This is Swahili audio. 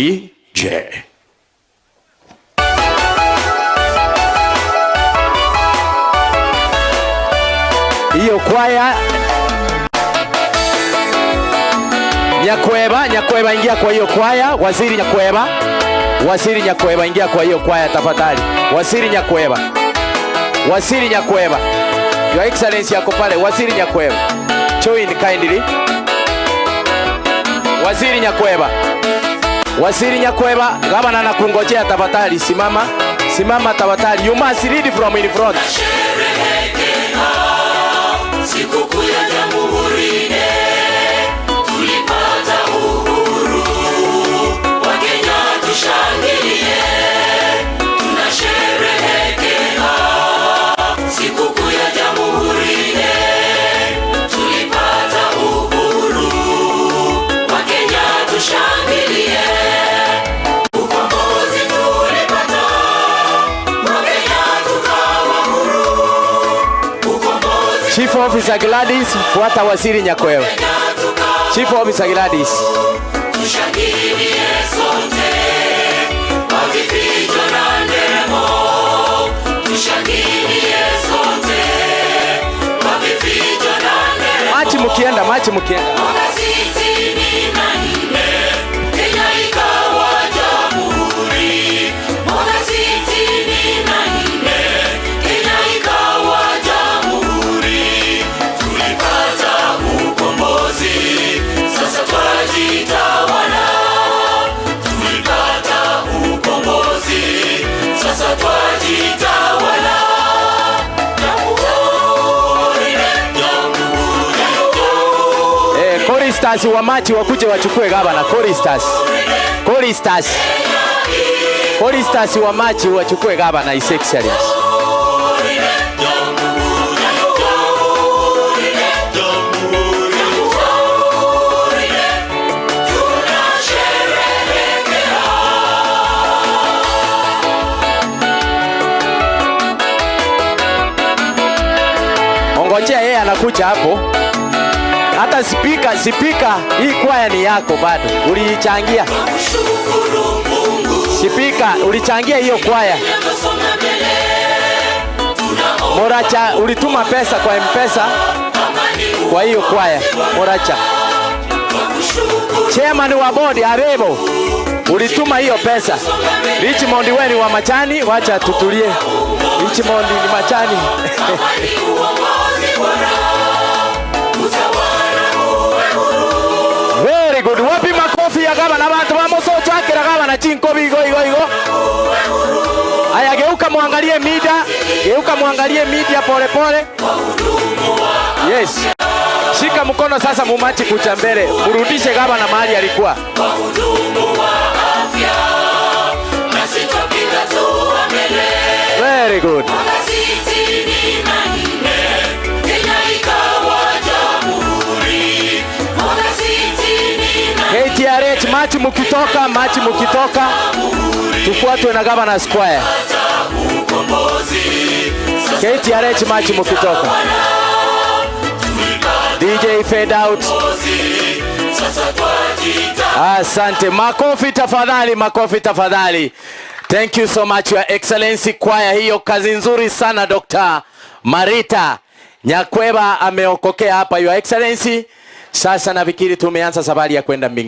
DJ. Hiyo kwaya Nyakweba, Nyakweba ingia kwa hiyo kwaya. Waziri Nyakweba, Waziri Nyakweba ingia kwa hiyo kwaya tafadhali. Waziri Nyakweba, Waziri Nyakweba, Your Excellency yako pale. Waziri Nyakweba, join kindly. Waziri Nyakweba, Waziri Nyakweba, gavana anakungojea tafadhali. Simama, simama tafadhali. You must read from in front. Sikukuu ya Jamhuri tulipata uhuru, Wakenya tushangilie, tunasherehekea. Sikukuu ya Jamhuri tulipata uhuru, Wakenya tushangilie. Ukombozi tulipata, Wakenya tukawa huru. Ukombozi Chief Officer Gladys, fuata Waziri Nyakweba. Chief Officer Gladys. Tushangilie sote kwa vifijo na nderemo, tushangilie sote kwa vifijo na nderemo. Machi mukienda, machi mukienda. Mwaka 64 Kenya ikawa jamhuri. Mwaka 64 Kenya ikawa jamhuri. Tulipata ukombozi, sasa twajitawala. Tulipata ukombozi, sasa twajitawala. Jamhuri, jamhuri, Choristers wa machi wakuje wachukue gavana. Choristers, choristers, choristers wa machi wachukue gavana, His Excellency. Ongojea yeye anakuja hapo. Hata spika, spika, hii kwaya ni yako bado. Uliichangia. Shukuru Mungu, Spika, ulichangia hiyo kwaya. tunasonga mbele, tunaomba Moracha, ulituma pesa kwa M-Pesa amani, kwa hiyo kwaya. Moracha. kushukuru Chairman wa bodi Arebo, ulituma hiyo pesa. Richmond wewe ni wa Machani, wacha tutulie. Richmond ni Machani. amani, uongozi bora, utawala uwe huru. Very good. Wapi makofi ya gavana? Bantu bamusochakira gavana chinko bigo igo igo. Aya, geuka muangalie media, geuka muangalie media pole pole. Yes. Shika mkono sasa mumachi kucha mbele. Murudishe gavana mahali alikuwa. Wahudumu wa afya, nasi twapiga hatua mbele. Very good. Mwaka 64 Kenya ikawa jamhuri. Mwaka 64 KTRH machi mukitoka, machi mukitoka. Tufuatwe na Governor Square. Ukombozi, sasa KTRH machi mukitoka. DJ fade out. sasa twajita Asante. Makofi tafadhali, makofi tafadhali. Thank you so much, Your Excellency. Kwaya hiyo kazi nzuri sana, Dr. Marita Nyakweba ameokokea hapa, Your Excellency. Sasa nafikiri tumeanza safari ya kwenda mbinguni.